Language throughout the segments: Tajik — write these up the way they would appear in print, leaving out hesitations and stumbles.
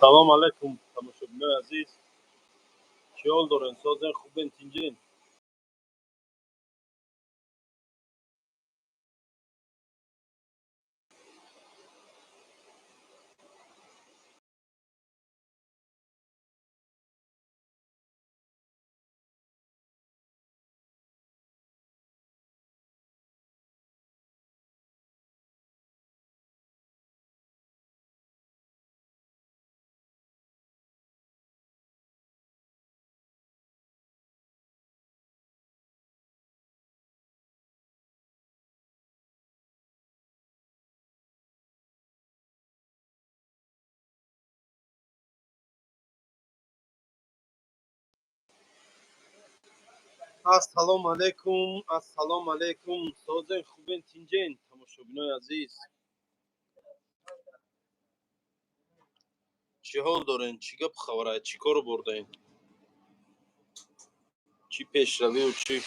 Салом алейкум, тамошобинои азиз. Чӣ ҳол дорен? Созен, хубен, тинҷен? Ассалому алейкум, ассалому алейкум. Созен, хубен, тинҷен, тамошобинои азиз. Чӣ ҳол дорен? Чӣ гап хабарай? Чӣ кору бурдаен? Чӣ пешравию чӣ?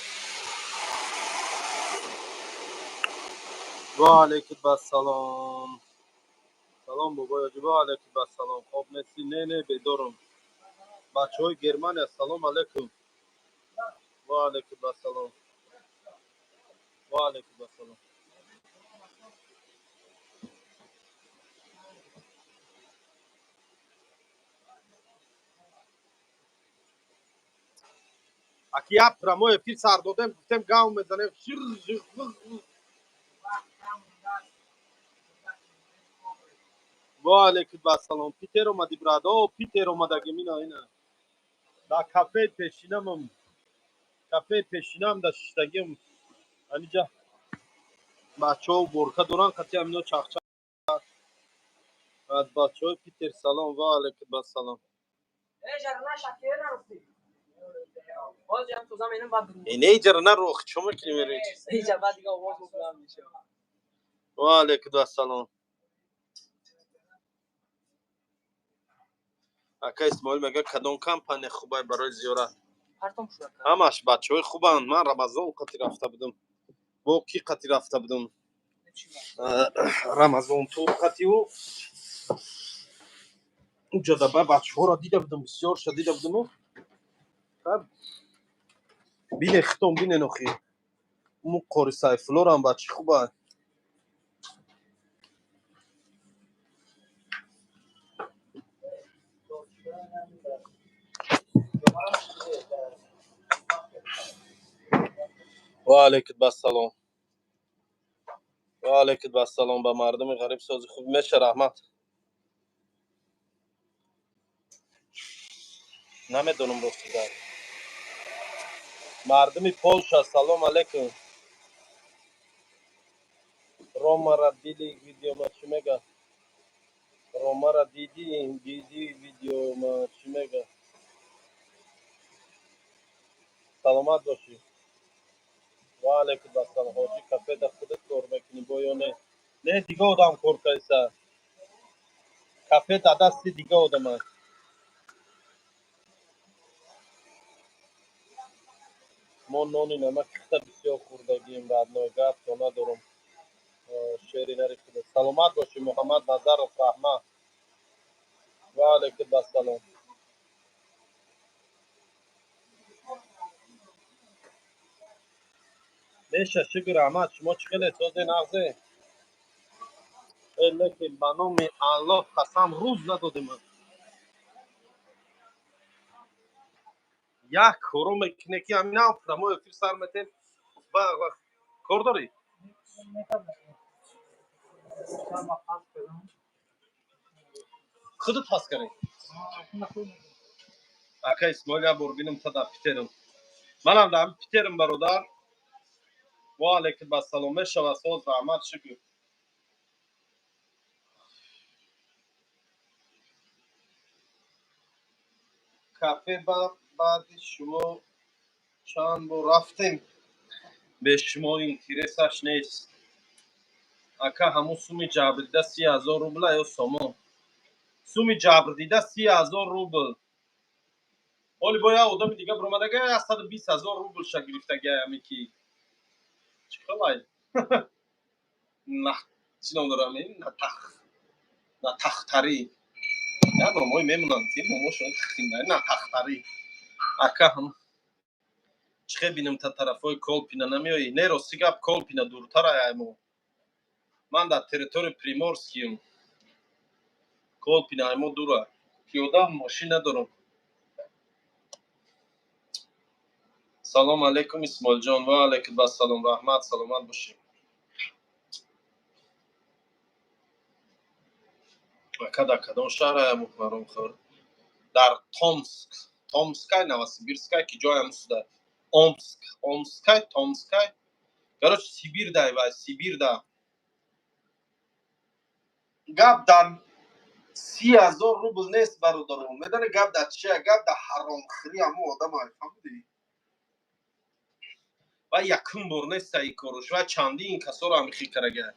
Ва алейкум ассалом. Салом бобои ҳоҷӣ, ва алейкум ассалом. Хоб нестӣ? Не, не, бедорам. Бачаҳои Германия, салом алейкум. Ва алейкум ассалом. Ва алейкум ассалом. Аки як прямой эфир сар додем, гуфтем гав мезанем. Шир жир. Ва алейкум ассалом. Питер омади, брат. О, Питер омадаги мина ина. Дар кафеи пешинамам. Кафеи пешинам дар шиштагим. Аниҷа бачаҳо уборка доранд, қати ҳамино чахчах. Аз бачаҳои Питер салом, ва алейкум ассалом. Ине иҷара нарох, чо мекунӣ мерӣ? Ва алейкум ассалом. Ака Исмоил мегӯяд, кадом компания хубай барои зиёрат? Ҳамаш бачаҳои хубанд. Ман Рамазон қати рафта будам. Бо кӣ қати рафта будам? Рамазон тур қатиу уҷада ба бачаҳоро дида будам, бисёрша дида будаму. Бине хитом, бинен охи. Му Қори Сайфуллорам бачи хуба. Ва алейкум ассалом. Ва алейкум ассалом ба мардуми ғариб сози хуб меша, раҳмат. Намедонам рости гап. Мардуми Полша, салом алейкум. Ромара дили видеома чӣ мега? Ромара диди, диди видеома чӣ мега? Саломат бошӣ. Ва алейкум ассалом. Ҳоҷӣ, кафеда худат кор мекунӣ бо ё не? Не, дига одам кор кайса. Кафе дар дасти дига одам аст. Мо нони намаки хита бисёр хӯрдагием, родной, гап то надорам. Шери нари худо. Саломат бошӣ, Муҳаммад Назаров, раҳмат. Ва алейкум ассалом. Меша, шукр, раҳмат. Шумо чӣ хеле созе нағзе? Э, лекин ба номи Аллоҳ қасам, рӯз надодем. Як коро мекунӣ ки ҳамин ҳам прямой эфир сар метем. Ба кор дорӣ? Худат пас карӣ. Ака Исмоил, як бор бинам та дар Питерам. Манам дар Питерам, бародар. Ва алейкум ассалом. Мешава, соз, раҳмат, шукр. Кафе ба баъди шумо чанд бор рафтем, бе шумо интересаш нест. Ака, ҳамун суми ҷабрдида 30 000 рубла ё сомон? Суми ҷабрдида 30 000 рубл. Ҳоли бо як одами дига биромадага, 120 000 рублша гирифтагиай ҳаме ки. Чӣ хелай? На, чӣ ном дорам ин? Натах. Натахтарӣ. Я номҳои мемонанд, ки номошон на тахтарӣ. Ака, ҳам чихе бинам, та тарафҳои Колпина намеоӣ? Не, рости гап, Колпина дуртар ай мо. Ман дар территорияи Приморскиюм. Колпина ай мо дура. Пиёда, мошин надорам. Салом алейкум, Исмоилҷон. Ва алейкум ассалом, раҳмат, саломат бошӣ. Ака, дар кадом шаҳр ая муҳарромхӯр? Дар Томск. Томскай, Новосибирскай, ки ҷоям суда. Омск, Омскай, Томскай. Короче, Сибирдай вай, Сибирда. Гап дар 30 000 рубл нест, бародарон. Медони, гап дар чия? Гап дар ҳаромхӯрӣ ҳамо одам, фаҳмидӣ? Ва якум бор неста ин корош, ва чандин касоро ҳамихел карага.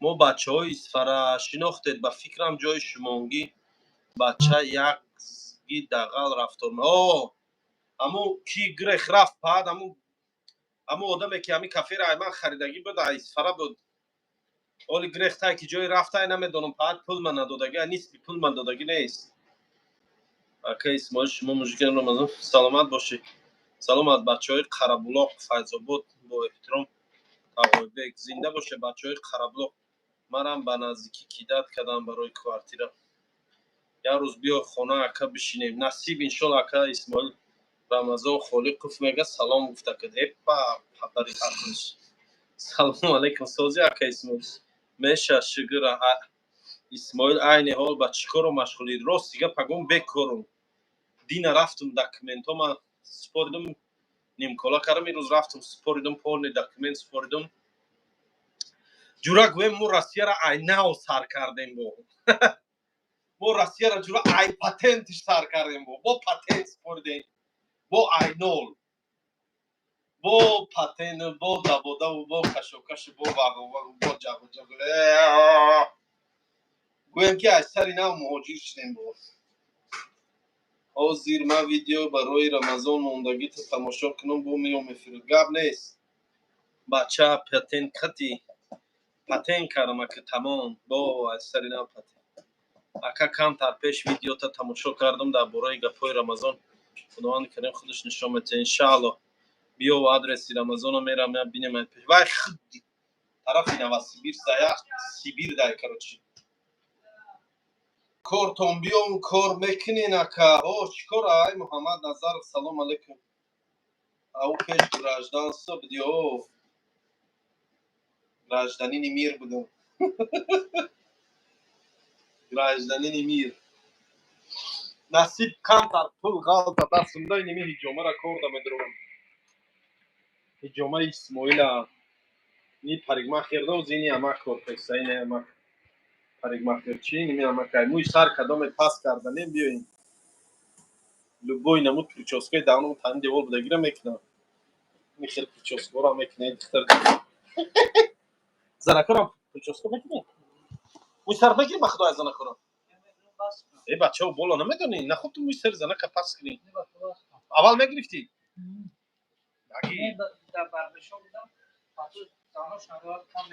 Мо бачаҳои Исфара шинохтед, ба фикрам, ҷои шумонгӣ бача якги дағал рафтор. О, ҳамун ки грех рафт паҳад, ҳамун одаме, ки ҳамин каферо ай ман харидагӣ буд, ай Исфара буд. Оли грехтай ки ҷои рафтай намедонам, паҳад пул ман надодагӣ, нисфи пул ман додагӣ нест. Ака Исмоил, шумо мужики Рамазон, саломат бошӣ. Салом аз бачаҳои Қарабулоқ, Файзобод, бо эҳтиром Тағойбек. Зинда боше бачаҳои Қарабулоқ. Манам ба наздикӣ кидать кардам барои квартира. Як рӯз биё хона, ака, бишинем. Насиб, иншолла. Ака Исмоил, Рамазон Холиқов мега салом гуфта кад. Эпа, падари ақлш. Салому алейкум, сози, ака Исмоил? Меша, шукр. Исмоил, айни ҳол ба чӣ коро машғулӣ? Рости гап, пагон бекорум. Дина рафтум, документҳо ман супоридум, нимкола кардам. Ирӯз рафтум, супоридум, полный документ супоридум. Ҷура, гӯем, мо Россияро ай нав сар кардем. Бо мо Россияро, ҷура, ай патентиш сар кардем. Бо патент супоридем, бо ай нол, бо патент, бо дабодаву, бо кашокашу, бо вағу, бо ҷағу ҷағу. Гӯем, ки аз сари нав муҳоҷир шудем. Бо ҳозир ман видео барои Рамазон мондагита тамошо кунам, бо меом эфир. Гап нест, бача. Патент кати патент кардам, ака, тамом, бо аз сари нав патент. Ака, камтар пеш видеота тамошо кардам дар бораи гапҳои Рамазон. Худованди карим худаш нишон метиҳад, иншаалло. Биё, адреси Рамазоно мерам, бинем. Вай худ тарафи Новосибирск, Сибир дай, короче. Кортон биём, кор мекунен, ака? О, чӣ кор? Ай Муҳаммад Назаров, салом алейкум. Ау пеш гражданство буди? О, гражданини мир будам, гражданини мир. Насиб, камтар пул ғалта дастумда, иними ҳиҷомара корда медурам. Ҳиҷомаи Исмоила ни парикмахердоз, ини амак кор песа, ини амак парикмахерчи, ини амакай мӯи сар кадоме пас карданем, биёем, любой намуд прическаи давном тани девол будагира мекунам. Ини хел прическаро мекунад, духтар, занакорам прическа мекунӣ, мӯи сар мегирӣ, ба худо, аз занакорам. Э, бачао, боло намедонӣ, нахоб ту мӯи сари занака пас кунӣ? Аввал мегирифтӣ?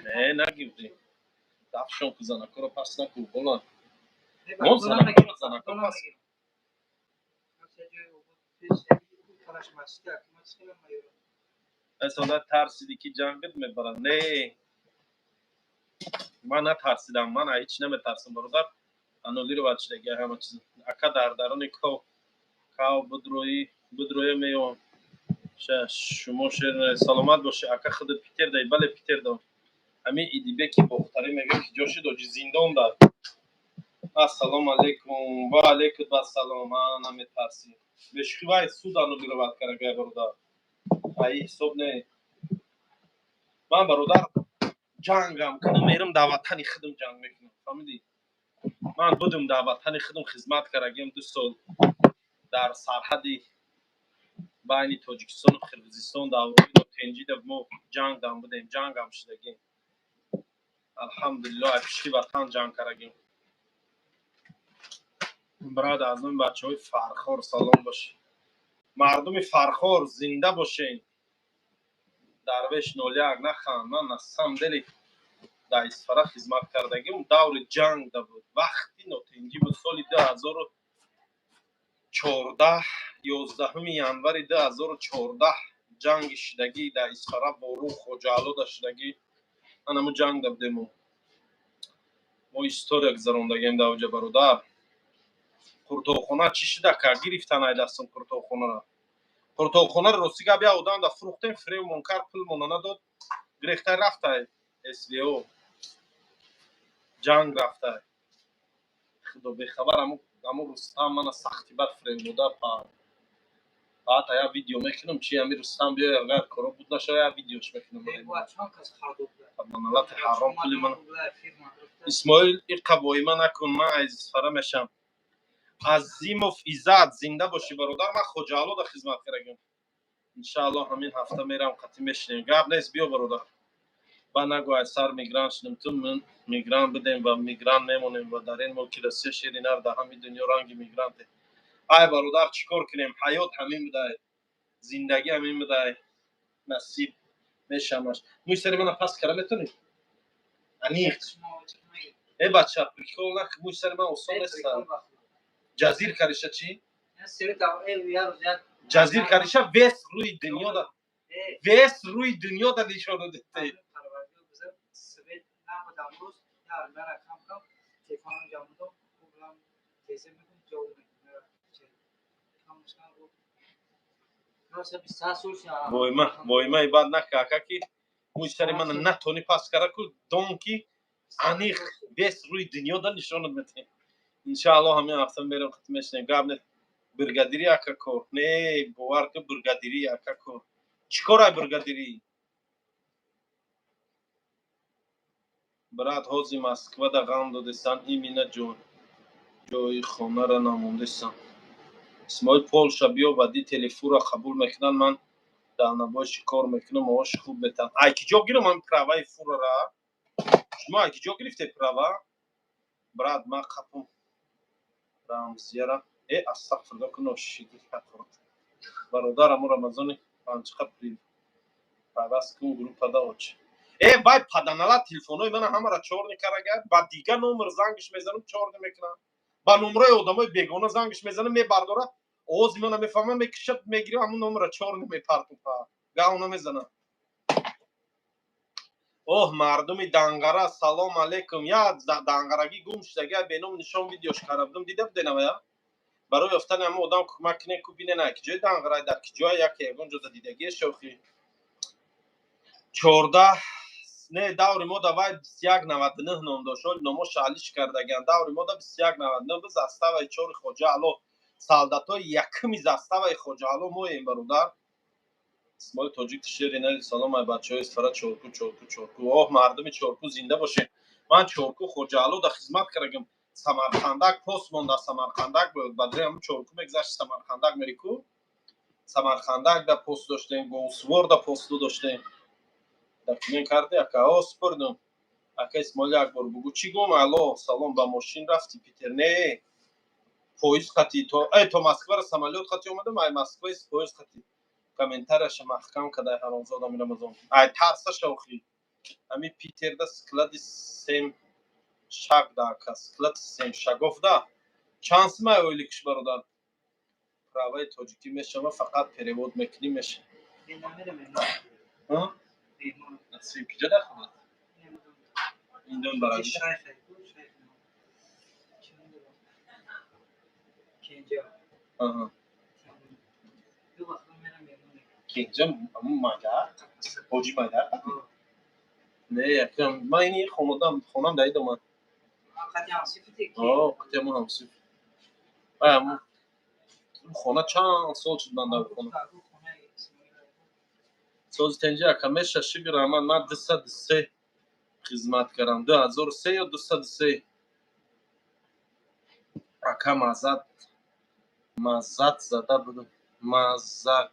Не, нагирифтӣ. Дафшон ку, занакоро пас наку, боло. Мо занакоро, занако пас. Эсонда тарсидӣ, ки ҷангат мебаранд? Не, ман натарсидам, ман ҳеҷ наметарсам, бародар. Аннулировать шудаги ҳама чиз. Ака, дар даруни ков кав будроӣ, будроя меём. Шумо шер, саломат бошед. Ака, худат Питер дай? Бале, Питер дам. Ҳамин Идибеки Бохтарӣ мега, ки ҷо шуд, оҷи зиндон дар. Ассалому алайкум. Ва алайкум ассалом. А, наметарсӣ, бешухӣ, вай суд аннулировать карда, бародар, аи ҳисоб не. Ман, бародар, ҷангам кунам, мерам, дар ватани худам ҷанг мекунам, фаҳмидӣ? Ман будум, дар ватани худам хизмат кардагим 2 сол дар сарҳади байни Тоҷикистону Қирғизистон, дар Тенҷида мо ҷангам будем, ҷангам шудагим. Алҳамдулилло, пишти ватан ҷанг кардагим. Брат, аз номи бачаҳои Фархор салом бошед. Мардуми Фархор, зинда бошед. Дарвеш 01, нахан. Ман на самом деле дар Исфара хизмат кардагим, даври ҷанг да буд, вақти нотинҷӣ буд, соли 2014, 11 январи 2014 ҷанги шидагӣ дар Исфара, Борух, Хоҷаалода шидагӣ. Анаму ҷанг да будему мо история гузарондагем дар оҷа. Бародар, қуртоқхона чӣ шида ка? Гирифтан ай дастам қуртоқхонаро. Қуртоқхонаро, рости гап, як одам да фурӯхтем, фиребмон кард, пулмона надод, гирехтай рафтай СВО, ҷанг рафтай. Худо бехабар, аму Рустам мана сахти бад фиреб дода. Баъд як видео мекунам, чи ами Рустам биёй, агар коро буд нашава, як видеош мекунам. Налати ҳаром пули ман. Исмоил, иқа воима накун, ман аз Исфара мешам. Азимов Иззат, зинда бошӣ, бародар. Ман Хоҷаалода хизмат кардагим. Иншааллоҳ, ҳамин ҳафта мерам, қатӣ мешинем. Гап нест, биё, бародар. Ба нагӯ, ай сар мигрант шудем. Ту мигрант будем ва мигрант мемонем ва дар ин мулки Россия шери нар, дар ҳами дунё ранги мигранте. Ай бародар, чӣ кор кунем? Ҳаёт ҳамин будай, зиндагӣ ҳамин будай, насиб мешамаш. Мӯи сари мана паст кара метонӣ? Аниқ. Э, бача, прикол нак, мӯи сари ман осон нест. Ҷазир кариша чӣ? Ҷазир кариша весь рӯи дунё да, весь рӯи дунё да нишону дите. Войма, воймаи бад нака, ака, ки мӯи сари мана натони паст кара ку, дон ки аниқ весь рӯи дунё да нишонат метиҳем. Иншааллоҳ, ҳамин ҳафта мерем, қит мешинем. Гап не. Бригадирӣ, ака, кор не, бовар ки, бригадирӣ, ака, кор чӣ кор ай бригадирӣ? Брат, ҳози Москвада ғам додесан, имина ҷои хонара намондесан. Исмоил, Полша биё, водители фура қабул мекунанд. Ман дальнобойщик кор мекунам, маоши хуб метаҳанд. Ай ки ҷо гирам ҳамин праваи фурара? Шумо ай ки ҷо гирифте права, брат? Ман қапум Рамзияра. Э, астағфирулло, ку ношиди. Бародар, аму Рамазони панҷқа пайваст кун группада оч. Э, вай паданала телефонҳои мана ҳамара чорни карага, ба дигар номер зангиш мезанам, чорни мекунам, ба номраи одамои бегона зангиш мезанам, мебардора, овози мана мефаҳмам, мекишад, мегирам, ҳамун номера чорни мепартум, гав намезанам. Оҳ, мардуми Данғара, салом алейкум. Я данғарагӣ гум шудага, беном нишон видеош карда будам, дида буденавая? Барои ёфтани ҳама одам кӯмак кунед ку, бинена ки ҷои Данғара, дар ки ҷоя, яке ягон ҷода дидагие шохи. 14 не, даври мо давай 2199 ном дошт, ҳоли номоша алиш кардагиан. Даври мо да 2199 бу, заставаи чори Хоҷа Ало, солдатҳои якуми заставаи Хоҷа Ало моем, бародар. Исмоил Тоҷик, шери нари, салом ай бачаҳои Исфара, Чорку, Чорку, Чорку. Оҳ, мардуми Чорку, зинда бошед. Ман Чорку, Хоҷаало да хизмат кардагим. Самарқандак пост монда, Самарқандак бадри ҳам Чорку мегузашт, Самарқандак мери ку, Самарқандак да пост доштем, Говсувор да посту доштем. Документ карди, ака? О, супурдум. Ака Исмоил, як бор бугӯ, чӣ гум? Алло, салом, ба мошин рафти Питер? Не, поезд қати то Москвара самолёт қати омадам, ай Москва поезд қати. Комментарияша маҳкам кадай, ҳаромзода Рамазон. Ай тарсаша охи. Ами Питерда склади сем шаг да, ака, склад сем шагов да чанд симай ойликш, бародар? Праваи тоҷикӣ мешава, фақат перевод мекунӣ, меша. Насиб, киҷа дахонад? Индон баради. Аҳа. Кенҷа майда? Ҳоҷи майда? Не, якам ман ини хонадам, хонам даидам ман. О, қати ҳамон ҳамсиф. Ай ҳамон хона чанд сол шуд ман дар хона. Сози тенҷа, ака, меша, шукр, раҳмат. Ман 203 хизмат кардам, 2003 ё 203. Ака, мазат мазат зада будам, мазагд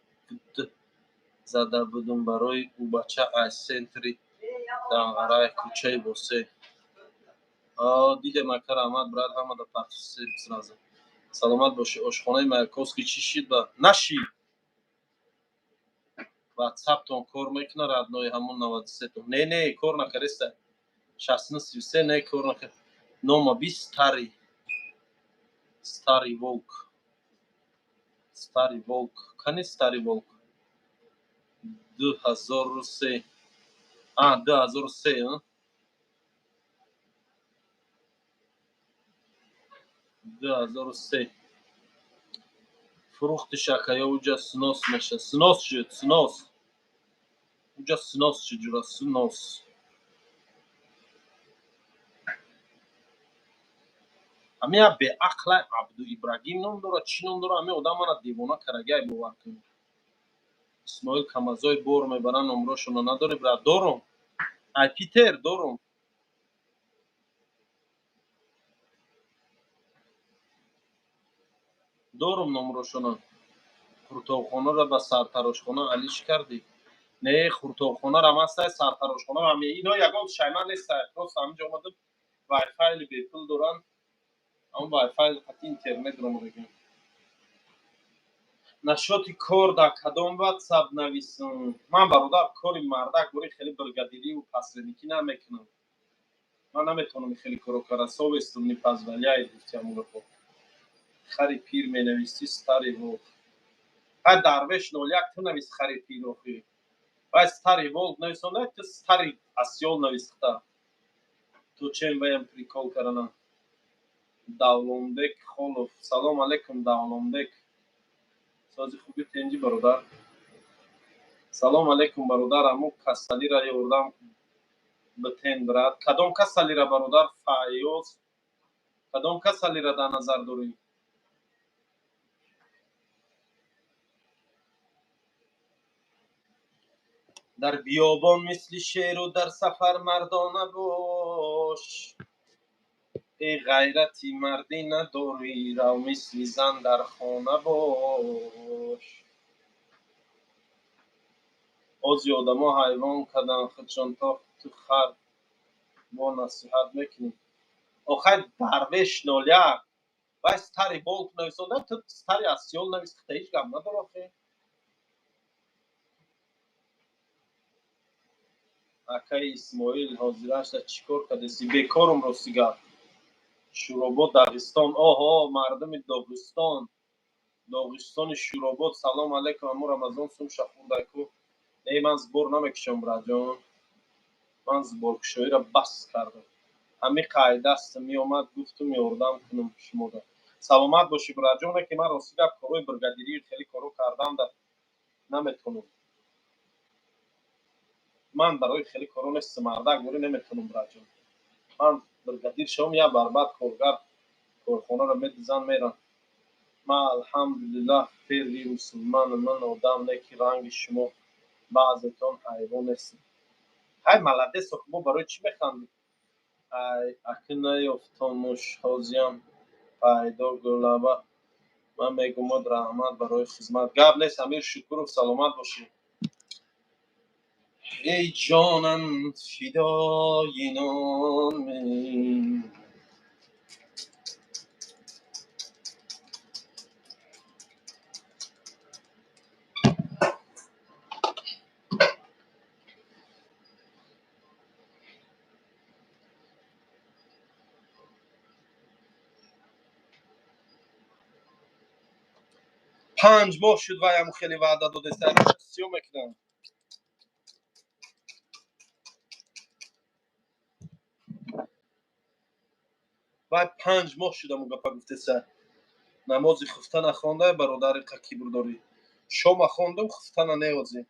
зада будум барои ӯ бача аз центри Данғарай, кӯчаи Босе. Дидем, ака, раҳмат, брат, ҳамада пахши сразу. Саломат бошӣ. Ошхонаи Маяковский чӣ шид? Ба нашид. Ватсаптон кор мекунад, родной, ҳамун 93-тон? Не, не, кор накареста. 6933, не, кор накар. Нома би старый. Старый волк. Старый волк. Кани старый волк? 2003. А, 2003, а? 2003. Фурӯхти шакаё, уҷа снос меша. Снос шуд, снос. Уҷа снос шуд, ҷура, снос. Ҳамин як беақлай Абду Ибрагим ном дорад, чӣ ном дорад, ҳамин одам мана девона карагай, бовар кунед. Исмоил Камазой бор мебаранд, номрошона надорӣ, брат? Дорум. Ай Питер дорум. Дорум номрошона. Хуртобхонаро ба сартарошхона алиш кардӣ? Не, хуртобхонарам ҳастай, сартарошхонарам. Ино ягон шайман нестай. Просто ҳаминҷо омадам, вайфайли бепул доранд. Ҳамон вайфай қати интернет ро мегӯям. Насчёти кор дар кадом ватсап нависам? Ман, бародар, кори мардак бори хеле бригадирию посредникӣ намекунам. Ман наметавонам хеле коро кара, совестам не позволяет, гуфти ҳамон гапо. Хари пир менависӣ, старый волк. Ҳай, Дарвеш 01, ту навис, хари пир охи. Вай старый волк нависонда, ту старый осёл нависхта. Ту чем ваям прикол карана? Давлонбек Холов. Салом алейкум, Давлонбек. Сози хуби, тенҷи, бародар. Салом алейкум, бародар. Аму касалира ёрдам битен, брат. Кадом касалира, бародар Файёз? Кадом касалира дар назар дорӣ? Дар биёбон мисли шеру дар сафар мардона бош. Эй ғайрати мардӣ надорӣ, рав мисли зан дар хона бош. Ози одамо ҳайвон карданд худшон, то ту хар бо насиҳат мекунӣ. Охай, Дарвеш 01, вай старый волк нависонда, ту старый осёл нависхта, ҳеҷ гап надор охе. Акаи Исмоил, ҳозирашда чӣ кор кардеси? Бекорум, рости гап. Шӯробод, Дағистон. Оҳо, мардуми Доғистон, Доғистони Шӯробод, салом алейкум. Аму Рамазон сумша хӯрдай ку? Не, ман сбор намекушам, братҷон. Ман сборкушоиро бас кардам. Ҳамин қайдастам меомад, гуфтум ёрдам кунам шумода. Саломат бошӣ, братҷоне, ки ман, рости гап, корҳои бригадирию хеле коро кардам да наметавонам. Ман барои хеле коро нестам, мардак борӣ наметавонам, братҷон. Ман бригадир шавам, як барбад коргар корхонаро медизанд, меранд. Ман, алҳамдулиллаҳ, первый мусулманам. Ман одам не ки ранги шумо баъзетон ҳайвон нестем. Ҳай, молодец, охи мо барои чӣ механдем? Ай, аки наёфтомуш, ҳозиям пайдо гулаба. Ман мегумод, раҳмат барои хизмат. Гап нест, Амир Шукуров, саломат бошӣ. Эй ҷонам фидои номи. 5 моҳ шуд, вай ҳамун хеле ваъда додеста, сиё мекунам. Вай 5 моҳ шуд ҳамун гапа гуфтеса. Намози хуфта нахонда, бародари, қа кибр дорӣ. Шома хондум, хуфтана неозӣ.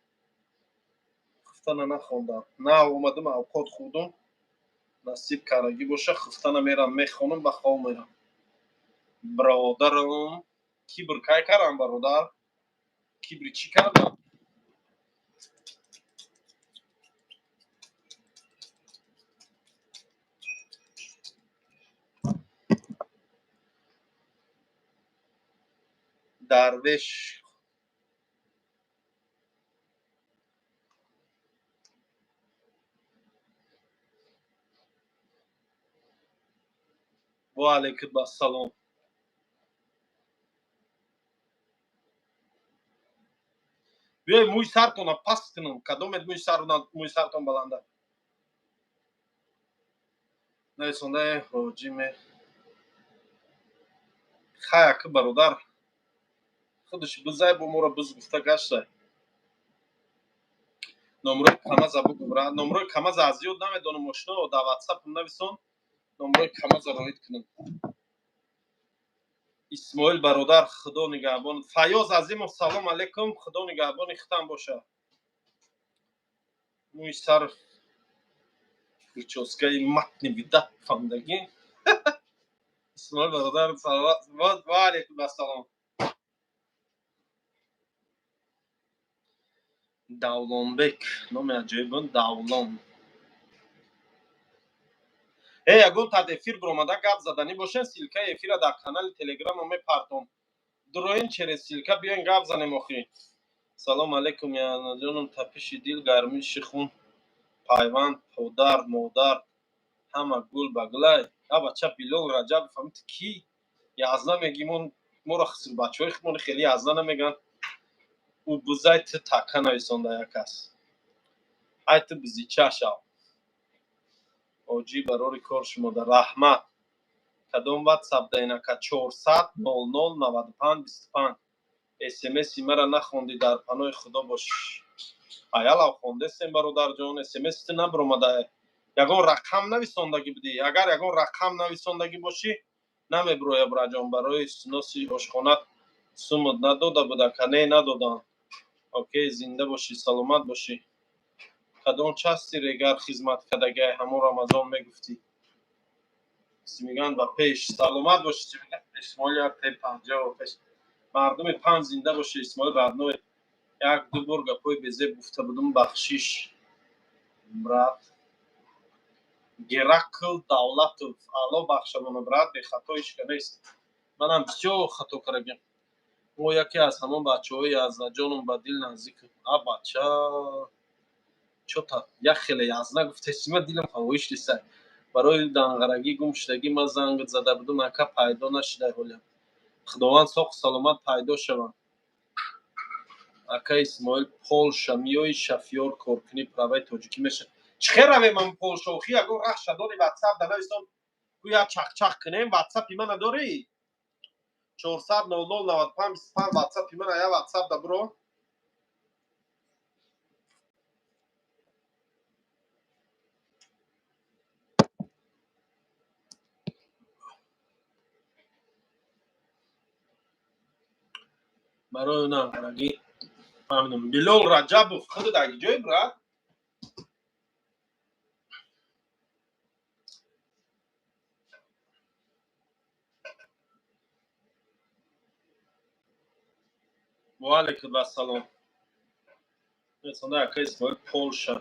Хуфтана нахондам. Нав омадам, авқот хӯрдум. Насиб карагӣ боша, хуфтана мерам, мехонам, ба хоб мерам. Бародарам, кибр кай кардам, бародар? Кибри чӣ кардам? Дарвеш. Ва алайкум ассалом. Биёй мӯи сартона паст кунам. Кадомет мӯи сартон баланда? Нависондаи ҳоҷӣ ме хай аки бародар худаш бизай бо моро биз гуфта гаштай. Номрои Камаза бугу брат. Номрои Камаза аз ёд намедонам ошно, дар ватсапам нависон, номрои Камаза роид кунам. Исмоил бародар, худо нигаҳбон. Фаёз Азимов, салом алейкум, худо нигаҳбони худам боша. Мӯи сар прическаи матни видат фаҳмидагӣ. Исмоил бародар, ва алейкум ассалом. Давлонбек, номи аҷоиб Давлон. Э, ягон тад эфир биромада гап заданӣ бошен, ссылкаи эфира дар канали телеграма мепартом. Дуроин через ссылка биёин гап занем охи. Салом алейкум, янаҷоном, тапиши дил, гармиши хун, пайванд, подар, модар, ҳама гул ба гулай. А бача Билол Раҷабов фаҳмид ки язна мегӣ, моро бачаҳои худмон хеле язна намеган. Ӯ бузай ту така нависонда як кас. Ай ту бизича шав. Оҷӣ барори кор шумода раҳмат. Кадом ватсап даинака 400 00 95 25. СМСи мара нахондӣ, дар паноҳи Худо бош. Аялав хондестем бародарҷон, СМС ту набиромада. Ягон рақам нависондагӣ будӣ. Агар ягон рақам нависондагӣ бошӣ, намебироя браҷон. Барои синоси ошхонат сумут надода буда, ка не надодам. Окей, зинда бошӣ, саломат бошӣ. Кадом части регар хизмат кардагиай, ҳамон Рамазон мегуфтӣ. Мегӯянд ба пеш, саломат бошӣ. Исмоил як те панҷоҳ пеш. Мардуми панҷ зинда бошӣ, Исмоил родной. Як ду бор гапҳои безеб гуфта будум, бахшиш брат. Геракл Давлатов, Алло бахшамона брат, бехато ҳеч ка нест. Манам бисёр хато кардагим. Мо яке аз ҳамон бачаҳои язнаҷоном ба дил наздик. А бача чота як хеле язна гуфтаси, ма дилам ҳавоиш лисай. Барои данғарагӣ гум шудагӣ ман зангат зада будум, ака пайдо нашудай ҳолям. Худованд соқ саломат пайдо шаванд. Ака Исмоил, Полша миёи шафёр коркунӣ, праваи тоҷикӣ меша. Чӣ хел равем ман Полша? Охи ягон рахша дори ватсап да нависон, ку як чақчақ кунем, ватсапи мана дорӣ? 400 00 95 25 ватсапи мана, я ватсап да биро. Барои нағарагӣ фаҳмидам. Билол Раҷабов, худат дар ҷой брат? Ва алейкум ассалом. Расонда ака Исмоил Полша.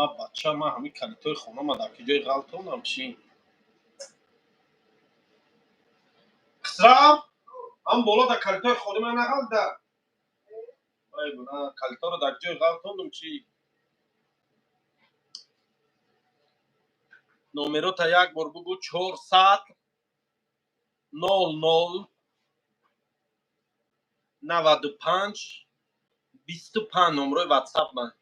А бача ман ҳамин калитои хонама дар ки ҷои ғалтонам чӣ? Хисрав, ҳам боло дар калитои хони ман нағалда. Ай буна калиторо дар ҷои ғалтондум чӣ? Номерота як бор бугу 400 00 95 25 номрои ватсап ман.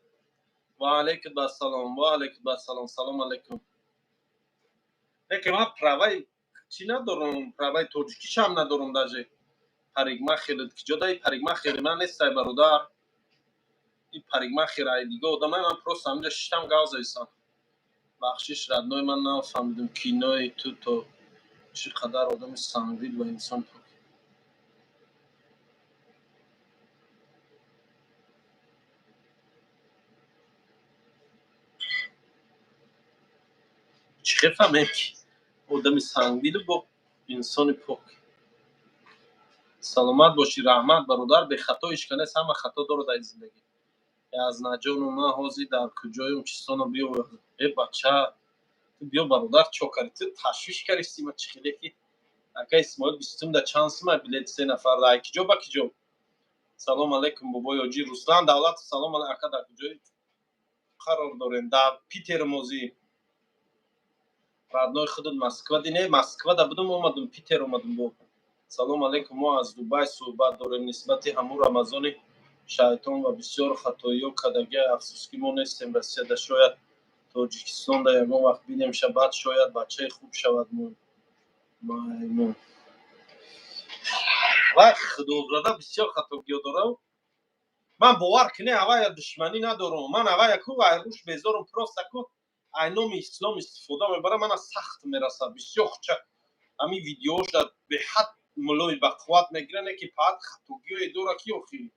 Ва алейкум ассалом, ва алейкум ассалом, салом алейкум. Лекин ман праваи чӣ надорам, праваи тоҷикишам надорам даже. Парикмахер ки ҷодаи парикмахери ман нестай бародар. Ин парикмахер ай дига одамай, ман просто ҳаминҷа шиштам гав заисам. Бахшиш родной, ман нафаҳмидум кинои ту то чӣ қадар одами сангдил ва инсон пок. Чӣ хел фаҳмем ки одами сангдилу бо инсони пок. Саломат бошӣ, раҳмат бародар, бехато ҳеч ка нест, ҳама хато дорад дар зиндагӣ. Язнаҷону ман ҳозир дар куҷоюм, чистоно биё. Э бача, ту биё бародар, чо карди? Ту ташвиш кардисти ма чӣ хеле ки ака Исмоил бистум да чанд сума билет се нафар ай киҷо ба киҷо? Салом алейкум бобои оҷӣ Руслан Давлатов, салом алейкум ака, дар куҷои қарор дорем? Дар Питер мозӣ. Родной худат Москва ди не, Москва да будум, омадум Питер омадум бо. Салом алейкум, мо аз Дубай суҳбат дорем нисбати ҳамун Рамазони шайтон ва бисёр хатоиҳо кардагия. Афсӯс, ки мо нестем Россияда, шояд Тоҷикистонда ягон вақт бинемша, баъд шояд бачаи хуб шавад. Маймун вай худозада бисёр хатогиҳо дорам. Ман бовар кунӣ, авая душманӣ надорам. Ман авая ку айрӯш безорам, просто ку ай номи ислом истифода мебарам, мана сахт мерасад. Бисёр ча ҳамин видеоша беҳад мулои ба қувват мегирад, не ки баъд хатогиҳое дора ки охи.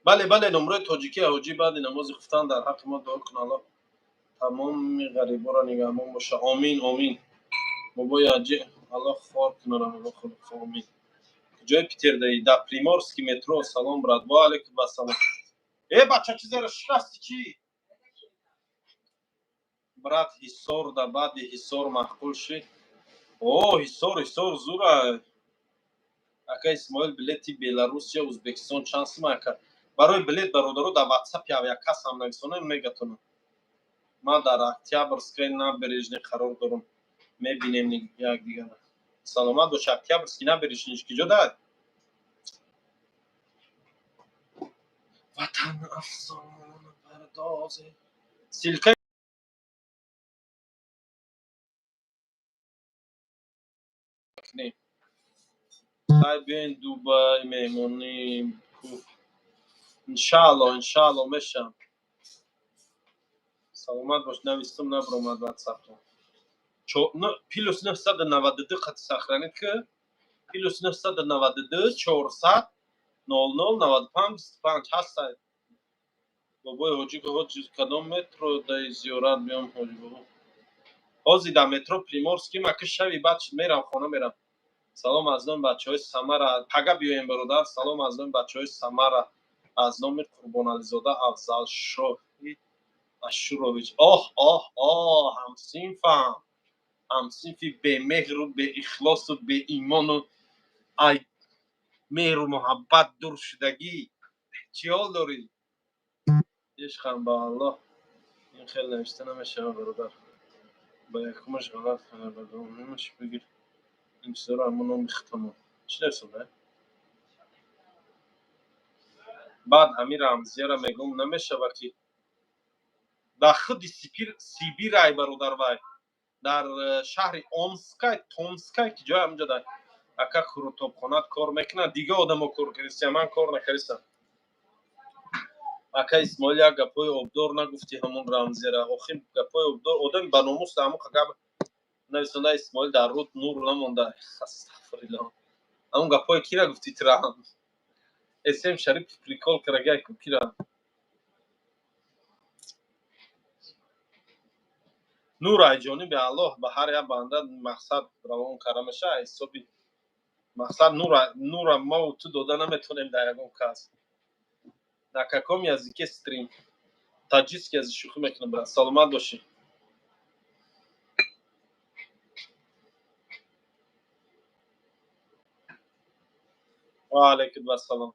Бале, бале, номрои тоҷикӣ. Ҳоҷӣ, баъди намози хуфтан дар ҳаққи мо дуо кун. Аллоҳ тамоми ғариборо нигаҳбон боша. Омин, омин. Бобои аҷи, Аллоҳ хор кунад. Омин. Куҷои Питердаи? Дар Приморский метро. Салом, брат. Ва алейкум ассалом. Э, бача, чизеро шикасти чӣ? Брат, Ҳисор да баъди Ҳисор маъқул шид. О, Ҳисор, Ҳисор зура. Ака Исмоил, билети Беларусия Ӯзбекистон чанд сума, ака? Барои билет, бародаро, дар ватсап яккасам нависонем, мегатонам. Ман дар Октябрьской набережной қарор дорам, мебинем якдигара. Саломат бош. Октябрьский набережный киҷо дар ватан афсона пардозе ссылка кунем. Хай, биёин Дубай меҳмонӣ. Иншаалло, иншаалло, мешавам. Саломат бош. Навистум, набиромад ватсаптон. +992 қати сохранить ки, +992 400 00 95 25 ҳастай. Бобои ҳоҷӣ, ҳоҷи, кадом метро даи зиёрат биём, ҳоҷи бобо? Ҳозир дар метро Приморский. Маки шави баъд шуд, мерам, хона мерам. Салом аз номи бачаҳои Самара. Пага биёем, бародар. Салом аз номи бачаҳои Самара, аз номи Қурбонализода Афзалшоҳи Ашурович. Оҳ, оҳ, оҳ, ҳамсинфам, ҳамсинфи бемеҳру беихлосу беимону ай меҳру муҳаббат дур шудагӣ. Чӣ ҳол дорӣ? Ишқам ба Аллоҳ, ин хел навишта намешавад, бародар. Ба якумаш ғалат, ба дуввумаш бигир. Ин чизоро ҳамон номи хитамон чӣ нависонда? Баъд ҳамин рамзияро мегӯм, намешавад ки дар худи Сибирай, бародар, вай дар шаҳри Омскай, Томскай, ки ҷои ҳаминҷо дар ака қурутобхонат кор мекунад. Дига одамо кор кардистия, ман кор накардистам. Ака Исмоил, як гапҳои обдор нагуфтӣ ҳамон рамзияра. Охир гапҳои обдор, одами ба номус ҳамон гап нависонда. Исмоил, дар руд нур намонда. Астағфируллоҳ, ҳамон гапҳои кира гуфтӣ тирам? Эсем Шарипов прикол карагай ку кира. Нур ай ҷониби Аллоҳ ба ҳар як банда мақсад равон карда мешавад. Ҳисоби мақсад нура мову ту дода наметавонем дар ягон кас. На каком языке стрим? Таджикский язык. Шӯхӣ мекунам, брат, саломат бошӣ. Ва алайкум ассалом.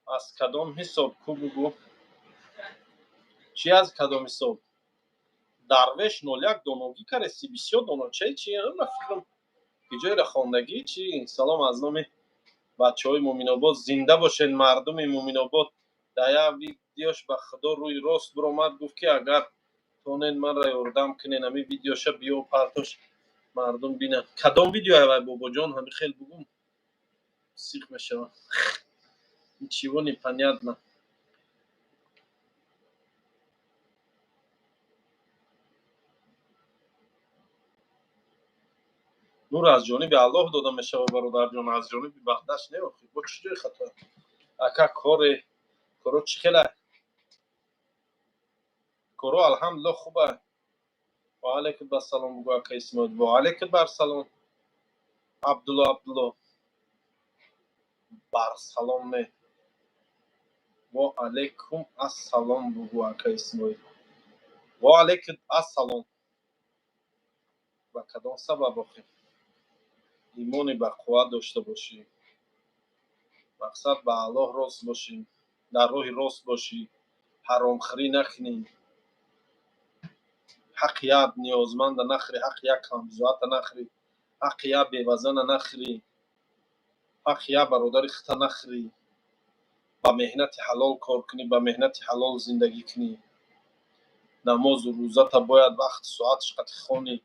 Аз кадом ҳисоб ку, бугӯ? Чи, аз кадом ҳисоб? Дарвеш 01, доногӣ кареси, бисёр доно чай чи, ма фикрам ки ҷойра хондагӣ чи. Салом аз номи бачаҳои Муминобод. Зинда бошед, мардуми Муминобод. Дар як видеош ба худо рӯи рост биромад, гуфт ки агар тонед манро ёрдам кунед. Ҳамин видеоша биё партош, мардум бинанд. Кадом видео вай, бобоҷон? Ҳамин хел бугум, сих мешавам, ничего не понятно. Нур аз ҷониби Аллоҳ дода мешавад, бародарҷон, аз ҷониби бандаш не. Охи, бо чӣ ҷои хато? Ака, коре коро чӣ хела? Коро алҳамдулилло хуба. Ва алайкум ассалом бугӯ, ака Исмоил. Ва алайкум ассалом, Абдулло. Абдулло, барсалом не, ва алайкум ассалом бугӯ, ака Исмоил. Ва алайкум ассалом. Ба кадом сабаб охи? Имони ба қувват дошта бошӣ. Мақсад, ба Аллоҳ рост бошӣ, дар роҳи рост бошӣ, ҳаромхӯрӣ накунӣ, ҳаққи як ниёзманда нахӯрӣ, ҳаққи як камбизоата нахӯрӣ, ҳаққи як бевазана нахӯрӣ, ҳаққи як бародари худта нахӯрӣ, ба меҳнати ҳалол кор кунӣ, ба меҳнати ҳалол зиндагӣ кунӣ, намозу рӯзата бояд вақту соаташ қати хонӣ,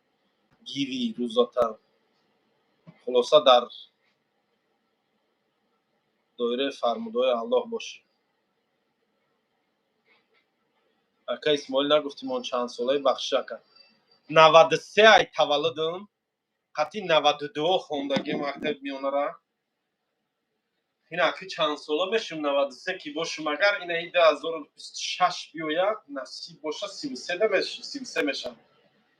гирӣ рӯзата. Хулоса, дар доираи фармудаҳои Аллоҳ бошӣ. Ака Исмоил, нагуфтим он чанд солаи? Бахшиш, ака, 93 ай таваллудам, қатъи 92 хондагим мактаби миёнара. Ин аки чанд сола мешум, 93 ки бошум, агар инаи 2026 биёяд, насиб боша, 33 мешам.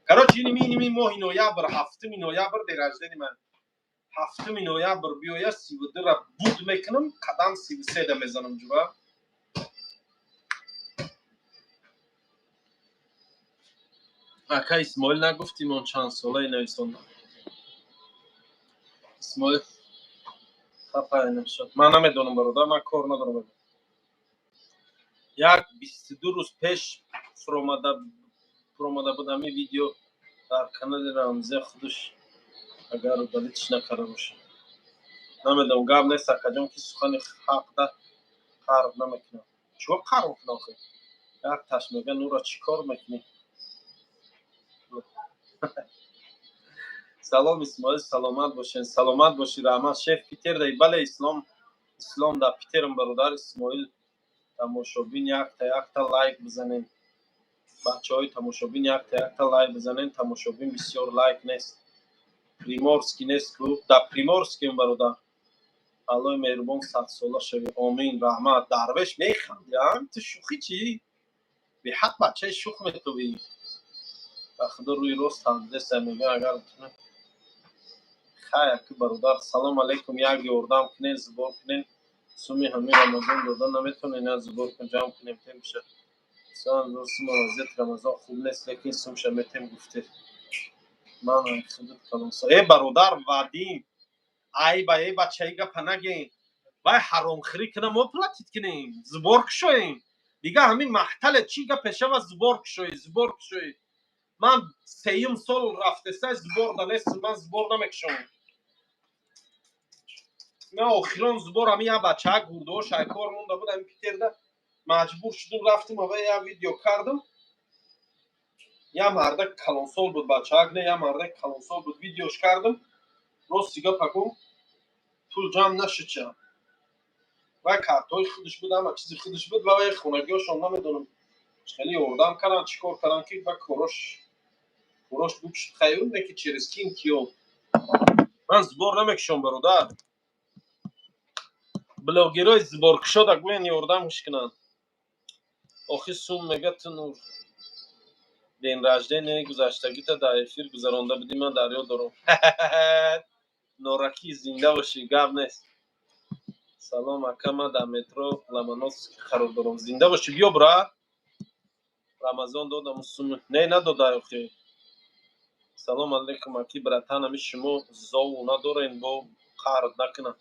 Короче, иними моҳи ноябр, 7 ноябр день рождения ман. 7 ноябр биёя, 32-ра буд мекунам, қадам 33-да мезанам, ҷура. Ака Исмоил, нагуфтим он чанд солаи? Нависонда Исмоил хафа нашуд. Ман намедонам, бародар, ман кор надорам. Як 22 рӯз пеш фуромада буд ҳамин видео дар канали Рамзия худаш, агар удалить ш накарда бошад. Намедонам, гап нест, акаҷон, ки сухани ҳақда қарб намекунам. Чиво қарб кунам охи? Як таш мега: «Нура, чӣ кор мекунӣ?» Салом, Исмоил, саломат бошен. Саломат бошӣ, раҳмат. Шеф, Питер дай? Бале, Ислом, Ислом, дар Питерам, бародар Исмоил. Тамошобин, якта якта лайк бизанен. Бачаҳои тамошобин, якта якта лайк бизанен. Тамошобин бисёр, лайк нест. Приморский нест ку? Дар Приморскием, бародар. Аллои меҳрубон, садсола шавӣ, омин, раҳмат. Дарвеш, механди, ту шӯхӣ чӣ? Беҳад бачаи шӯх метовӣ. Ба худо, рӯи рост ҳандеса мега, агар хай. Аки бародар, салом алейкум, як ёрдам кунен, сбор кунен. Суми ҳамин Рамазон дода наметонен, як сбор кун, ҷамъ кунем, тем биша сума. Вазъияти Рамазон хуб нест, лекин сумша метем гуфте. Ман худут калонса. Э, бародар Вадим, айба, э, бачаи гапа нагем. Вай ҳаромхӯрӣ кунам, мо платить кунем, сбор кушоем. Дига ҳамин маҳтале чӣ гапе шава, сбор кушоӣ, сбор кушоӣ. Ман сеюм сол рафтеса, сбор да нестам, ман сбор намекушом. Ман охирон сбор ҳамин як бачаак гурдаҳо шайкор монда буд ҳамин Питерда, маҷбур шудум, рафтим, ава як видео кардам. Як мардак калонсол буд, бачаак не, як мардак калонсол буд, видеош кардам. Рости гапа гум, пул ҷамъ нашуд ча. Вай картҳои худаш буд, ҳама чизи худаш буд ва вай хонагиҳошон намедонам хеле ёрдам карданд, чӣ кор карданд, ки ва корош буд шуд. Хайр, не ки через кин киё. Ман сбор намекушам, бародар. Блогерои сборкушода гӯян, ёрдамш кунанд. Охи сум мега ту нур день рождения гузаштагита дар эфир гузаронда будӣ, ман дар ёд дорам. Норакӣ, зинда бошӣ, гап нест. Салом, ака, ман дар метро Ломоносовский қарор дорам. Зинда бошӣ, биё, бра. Рамазон додам сум не, надода охи. Салом алейкум, аки братан, ами шумо зов надорен, бо қард накунам.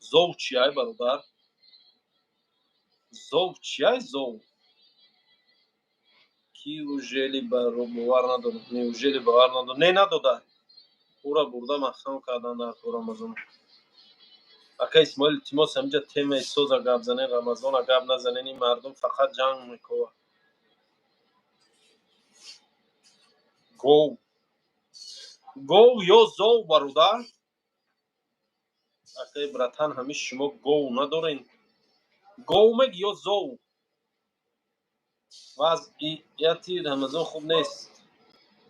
Зов чиай, бародар? Зов чиай, зов? Ки ужели бовар надорам, неужели бовар надорам? Не, надода. Ура бурда маҳкам кардан дар Рамазон. Ака Исмоил, илтимос, ҳаминҷа темаи соза гап занен, Рамазона гап назанен. Ин мардум фақат ҷанг мекова. Гов, гов ё зов, бародар? Акаи братан, ҳамин шумо гов надорен? Гов меги ё зов? Вазъияти Рамазон хуб нест,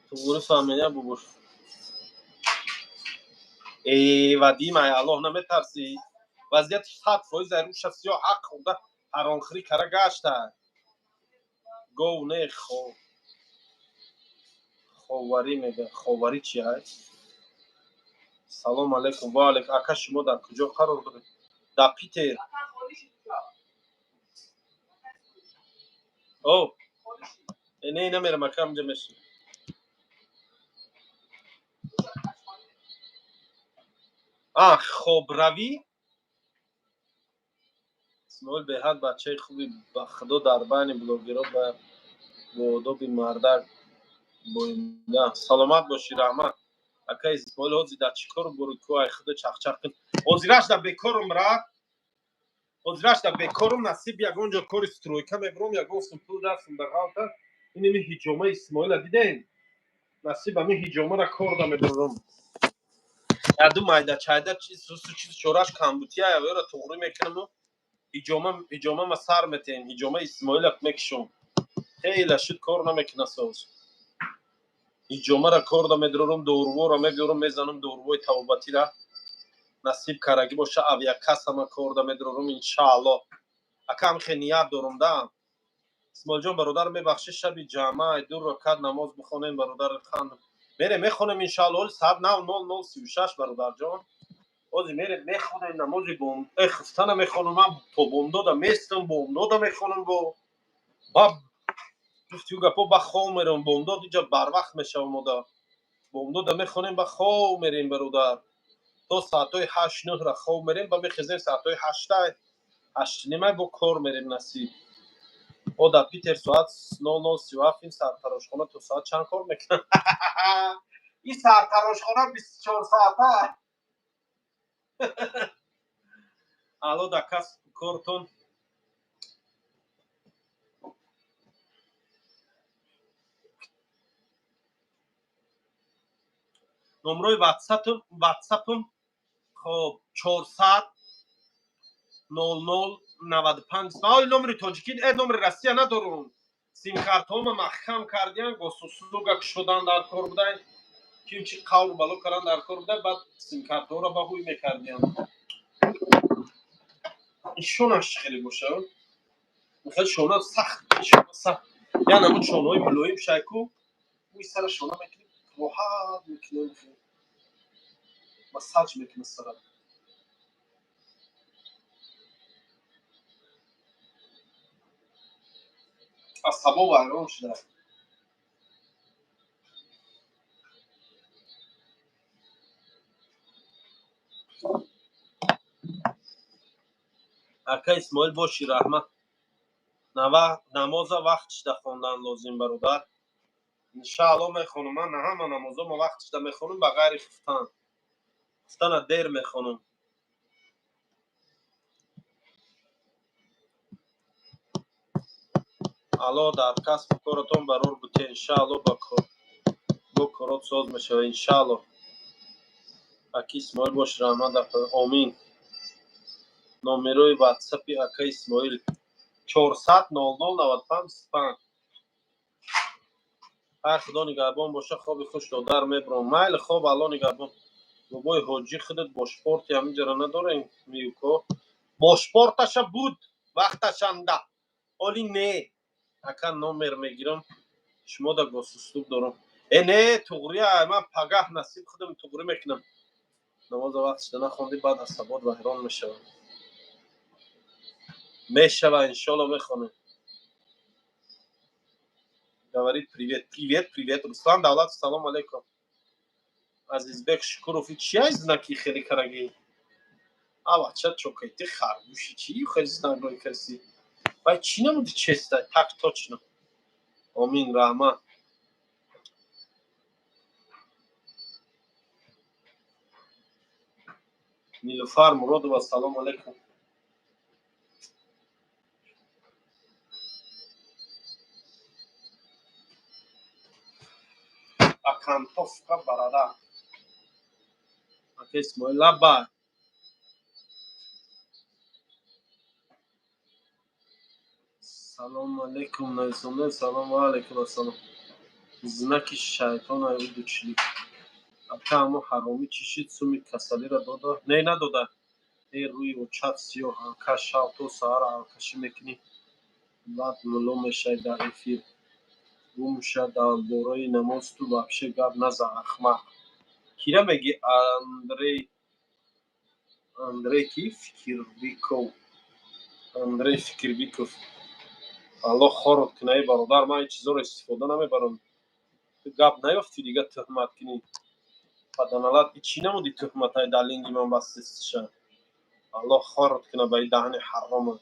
туғри фаҳмея бубуш. Э, Вадим, ай Аллоҳ наметарсӣ? Вазъияти 100% ай рӯша сиёҳ, ҳақ хӯрда, ҳаромхӯрӣ кара гашта. Гов не, ховарӣ мега. Ховарӣ чи ай? Салом алейкум. Ва алейкум. Ака, шумо дар куҷо қарор доред? Дар Питер. О, не, намерам, ака, ҳаминҷа мешинам. А, хобравӣ. Исмоил беҳад бачаи хуби, ба худо, дар байни блогерҳо бо одоби мардак боинда. Саломат бошӣ, раҳмат. Ака Исмоил, ҳозир дар чӣ кору бори ку ай худо чахчах кун? Ҳозираш дар бекорум, брат, ҳозираш дар бекорум. Насиб, ягон ҷо кори стройка мебурам, ягон сум пул дастам дар ғалта. Иними ҳиҷомаи Исмоила дидем, насиб, ами ҳиҷомара кор да мебурам. Яду майда чайда чиз сусу чиз чораш камбутия явера туғрӣ мекунаму ҳиҷома ҳиҷомама сар метаҳем. Ҳиҷома Исмоила мекишом, хеле шуд, кор намекуна соз. Ҳиҷомара кор да медурам, дорувора мебиёрам, мезанам дорувои тавбатира. Насиб карагӣ боша, авиакассама кор да медурам, иншаалло. Акам хе ният дорум да. Исмоилҷон бародар, мебахши, шаби ҷамъа ду ракат намоз бихонем, бародар. Ханд мерем, мехонем, иншаалло. Ҳоли соат 9:00:36, бародарҷон. Ҳозир мерем, мехонем намози бом. Хуфтана мехонам ман, то бомдода местам, бомдода мехонам. Бо ба гуфтию гапо ба хов мерам, бомдод иҷа барвақт мешавам ода. Бомдода мехонем, ба хов мерем, бародар, то соатҳои ҳашт нӯҳра хов мерем, ба мехезем соатҳои ҳашта, ҳаштнимай, бо кор мерем, насиб. О, дар Питер соат 00:37. Ин сартарошхона то соат чанд кор мекунад? Ин сартарошхона 24 соата. Алло, дар касбу кортон номрои ватсапам. Хоб, 400 00 95. Оли номери тоҷикӣ, номери Россия надорум. Симкартҳома маҳкам кардиян, госуслуга кушодан дар кор будай, ким чи қавру бало кардан дар кор будай, баъд симкартҳоро ба ҳуй мекардиян. Шонаш чӣ хеле боша? Хеле шона сахт, шона сахт. Я намуд шонаҳои мулоим шайку, мӯи сара шона мекунӣ, роҳат мекунем, массаж мекунӣ сара. Асабо вайрон шуда. Ака Исмоил, бошӣ, раҳмат. Намоза вақтшда хондан лозим, бародар. Иншаалло, мехонам. Ман ҳама намозома вақтшда мехонам, ба ғайри хуфтан. Хуфтана дер мехонам. Алло, дар касбу коратон барор буте, иншаалло. Ба бо корот соз мешава, иншаалло. Аки Исмоил, бош, раҳмат. Омин. Номерои ватсапи ака Исмоил 400 00 95 25. Ҳар худо нигаҳбон боша, хоби хуш, додар, мебурам. Майли, хоб, Алло нигаҳбон. Бобои ҳоҷӣ, худат бошпорти ҳаминҷара надорем, миюко? Бошпорташа буд вақташанда, оли не. Ака, номер мегирам, шумо да госуслуг дорам. Э, не, туғрия, ман пагаҳ, насиб, худам туғрӣ мекунам. Намоза вақтшда нахондӣ, баъд асабот вайрон мешавад. Мешава, иншолло, мехонем. Говорит привет, привет, привет. Руслан Давлатов, салом алейкум. Азизбек Шукуров, чия знаки хеле карагӣ? Авача чокайти харгӯши чи хеле знак рой карси? Вай чӣ намуди честа? Так точно. Омин, раҳмат. Нилуфар Муродова, салом алейкум. Окантовка бародар. Ака Исмоил, лаббай. Салому алейкум нависонда. Салому алейкум ассалом. Знаки шайтон ай дучилик. Ака, ҳамо ҳаромӣ чӣ шид, суми касалиро дода? Не, надода. Э, рӯи очат сиёҳ. Ака, шав то саҳар алкашӣ мекунӣ, баъд мулло мешавӣ дар эфир. Гум ша, дар бораи намоз ту вообще гап назан, ахмақ. Кира мегӣ? Андрей, Андрей ки? Фикирбиков, Андрей Фикирбиков, Аллоҳ хорот куна, эй бародар. Ман ин чизоро истифода намебарам. Ту гап наёфтӣ, дига туҳмат кунӣ, паданалат. И чӣ намуди туҳматай дар линги ман бастиша? Аллоҳ хорот куна ба ин даҳани ҳарома.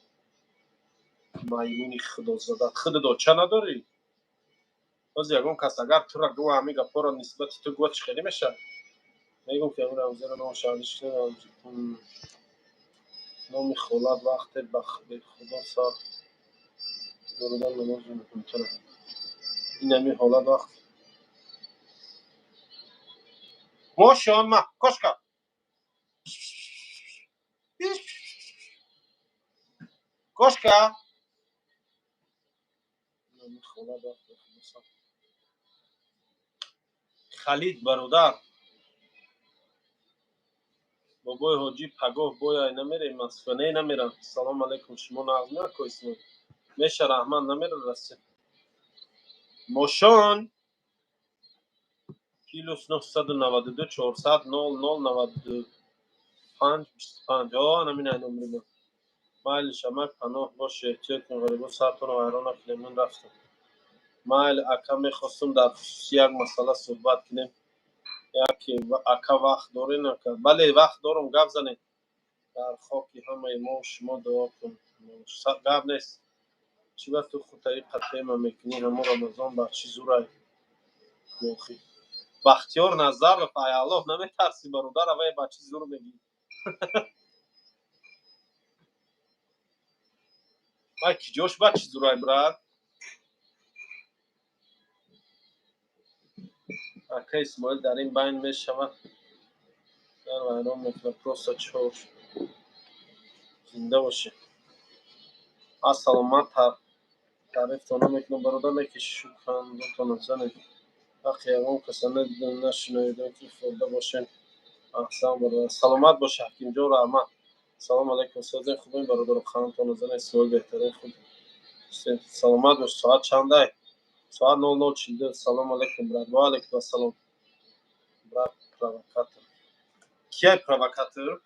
Маймуни худозада, худат оча надорӣ? Боз ягон кас агар тура гӯ, ҳамин гапҳоро нисбати ту гӯ, чӣ хеле мешавад? Мегӯм, ки ҳамин рамзиро номи холат вақте ба худо сар дородан намоз муҳимтара. Ин ҳамин ҳолат вақт мошон ма кошка кошка. Халид бародар, бобои ҳоҷӣ, пагоҳ бояй намерем Москва? Не, намерам. Салом алейкум, шумо нағз меако Исмоил? Меша, раҳмат, намера Россия. Мошон +992 400 00 95 25. О, намин ай номери ман. Майли, шамак, паноҳ боше, эҳтиёт кун, ғарибо сартонро вайрон накунем. Ман рафтам. Майли, ака, мехостум дар хусуси як масъала суҳбат кунем. Яке ака, вақт дорен, ака? Бале, вақт дорам, гап занед. Дар хоки ҳамаи мо шумо дуо кун. Гап нест. Чӣ ба ту худтаи қатема мекунӣ? Ҳамо Рамазон бар чӣ зурай охи? Бахтиёр Назаров, ай Аллоҳ наметарсӣ, бародар? Авай ба чӣ зур мегӣ? Вай киҷош ба чӣ зурай, брат? Ака Исмоил, дар ин байн мешавад, дар вайрон мекунад, просто чор. Зинда бошӣ. Ассалом, ман таърифтон намекунам, бародар, не ки шукрандотона занед. Ҳаққи ягон каса надидам, нашунавидам, ки хӯрда бошем. Аҳсан, бародар, саломат бошӣ. Ҳакимҷон, раҳмат. Салом алейкум, созен, хубем, бародаро, ханатона занед. Исмоил беҳтарин, хуб, саломат бош. Соат чандай? Соат 00:42. Салом алейкум, брат. Ва алейкум ассалом, брат. Провокатор кияй? Провокатор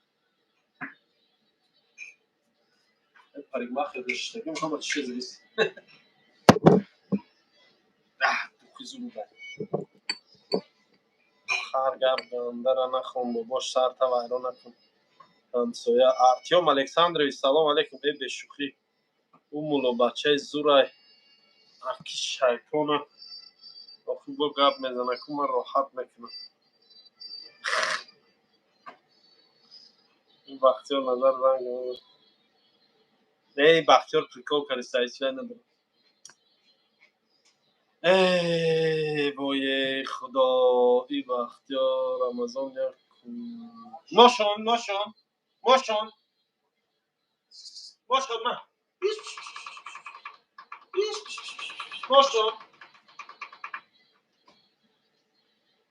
парикмахер доштагим, ҳама чиз завис. Духи зуруда. Ҳар гап гандара нахон, бобош, сарта вайрон накун. Ҳамсоя Артём Александрович, салом алейкум. Э, бешӯхӣ, ӯ муллобачаи зурай, аки шайтона. Охи бо гап мезана ку, ман роҳат мекунам. Ин Бахтиёр Назар занг. Эй, Бахтиёр, прикол кардиста, ҳеҷ надорам. Эй вое худо, и Бахтиёр Рамазон як ношон ношон мошон мошон ма мошон.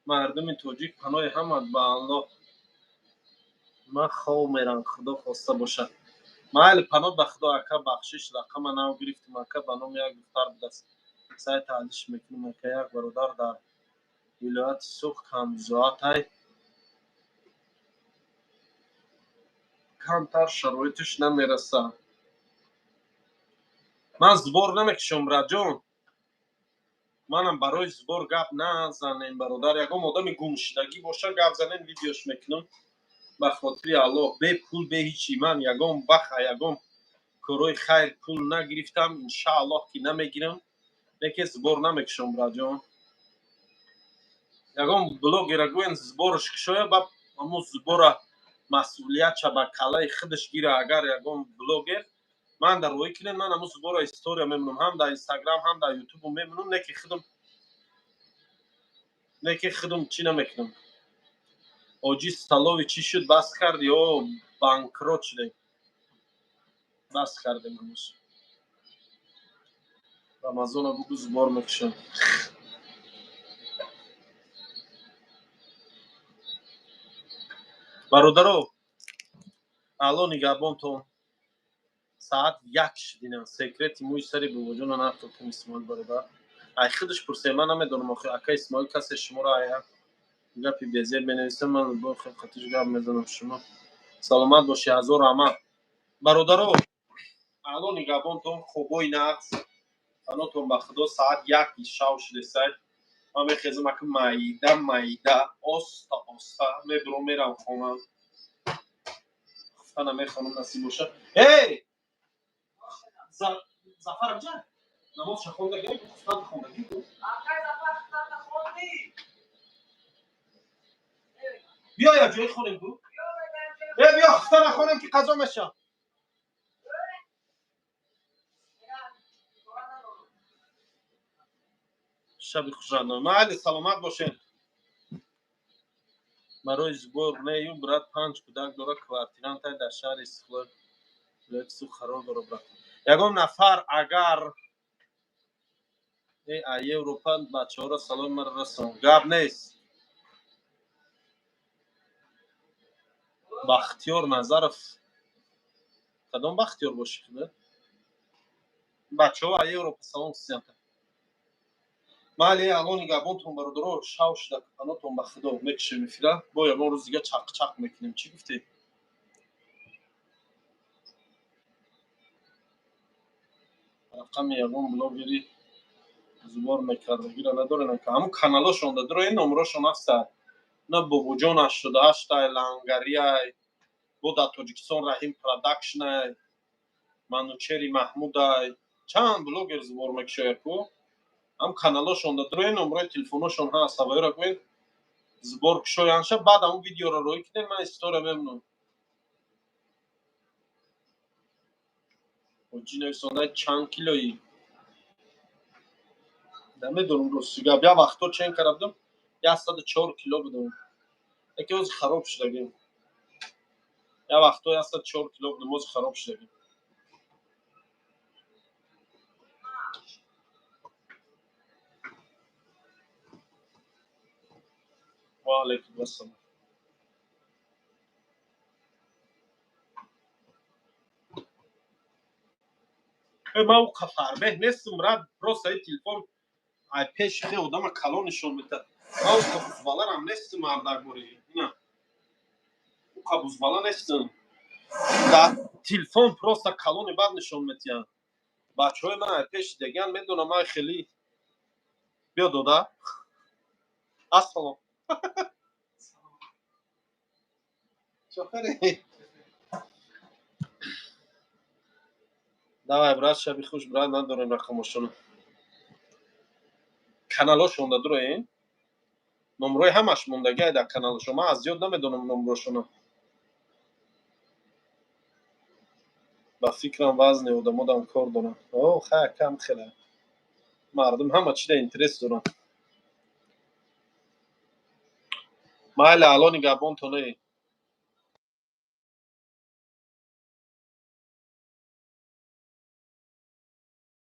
Мардуми тоҷик, паноҳи ҳамат ба Аллоҳ. Ман хов мерам, худо хоста бошад. Майли, паноҳ ба худо, ака. Бахшиш, рақама нав гирифтим, ака, ба номи як духтар будааст. Сай таълиш мекунем, ака. Як бародар дар вилояти Суғд камбизоатай, камтар шароиташ намерасад. Ман сбор намекушам, братҷон. Манам барои сбор гап назанем, бародар. Ягон одами гумшудагӣ боша, гап занем, видеош мекунам. Ба хотири Аллоҳ, бе пул, бе ҳичи. Ман ягон вақт ягон корҳои хайр пул нагирифтам, иншааллоҳ, ки намегирам. Лекин сбор намекушам, братҷон. Ягон блогера гӯен, сборш кушоя, ба ҳамун сбора масъулиятша ба каллаи худаш гира. Агар ягон блогер ман дар рӯӣ кунем, ман ҳамун сбора история мемонам, ҳам дар Инстаграм, ҳам дар Ютубу мемонам. Не ки худам чӣ намекунам. Оҷи столовый чӣ шуд, бас карди ё банкрот шудем? Бас кардем ҳамаш. Рамазона бугу, сбор мекушам. Бародаро, Алло нигаҳбонтон. Соат 1 шудина. Секрети мӯи сари бобоҷона нақл кун, Исмоил бародар. Ай худаш пурсем, ман намедонам. Охи, ака Исмоил, касе шуморо ая гапи безеб менависам, ман бо хелқатиш гап мезанам. Шумо саломат бошӣ, ҳазор раҳмат. Бародаро, Алло нигаҳбонтон, хобои нағз, панотон ба худо. Соат 1 шав шудесай. Ман мехезам, ака, майда майда, оста оста мебуром, мерам хона. Хуфтана мехонам, насиб боша. Эй, Зафар ҷа намозша хондаги, хуфтан хондаги. Биё, як ҷои хонем гу. Э, биё, хуфтана хонем, ки қазо меша. Шаби хушрандо, майли, саломат бошед. Барои сбор нею, брат, панҷ кӯдак дора, квартирантай дар шаҳри Истиқлол, вилояти Суғд қарор дора, брат. Ягон нафар агар а Европа, бачаҳоро саломи маро расон. Гап нест. Бахтиёр Назаров, кадом Бахтиёр бошӣ худа? Бачаҳо а Европа салом кисиянта. Майли, алло нигаҳбонтон, бародаро. Шав шуда, панотон ба Худо. Мекушем эфира, бо ягон рӯз дига чақ-чақ мекунем. Чӣ гуфтед? Рақами ягон блогери сбор мекардагиро надорем. Ҳамун каналошон дадоро, ин номерошон ҳаста. На, Бобоҷон 88-ай, Лангариай, бо дар Тоҷикистон Раҳим Продакшнай, Манучери Маҳмудай, чанд блогер сбор мекушояд ку. Ҳам каналошон дадоро, ин номерои телефоношон ҳаст. Ҳавоиро гӯед, сбор кушоянша, баъд ҳамун видеоро роҳӣ кунед, ман история мемонам. Ҳоҷӣ нависондай: чанд килоӣ? Намедонам, рости гап, як вақто чен карда будам, 104 кило будам, яке ҳозир хароб шудагим. Як вақто 104 кило будам, ҳозир хароб шудагим. Ва алайкум ассалом. Ман уқа фарбеҳ нестам, брат, просто и телефон ай пеши хе одама калон нишон медиҳад. Ман уқа бузбаларам нестам, мардакбори, ина, уқа бузбала нестам. Дар телефон просто калони бад нишон медиҳанд. Бачаҳои ман ай пеши деган медонам, ман хеле. Биё, дода, ассалом. Чохаре? Давай, брат, шаби хуш, брат. Надорем рақамошоно, каналошон дадуроен, номрои ҳамаш мондагиай дар каналошон. Ман аз зиёд намедонам номрошоно. Ба фикрам, вазни одамодам кор дорам. О, хай, кам хела мардум ҳама чида интерес доранд. Майли, алло нигаҳбонтоне.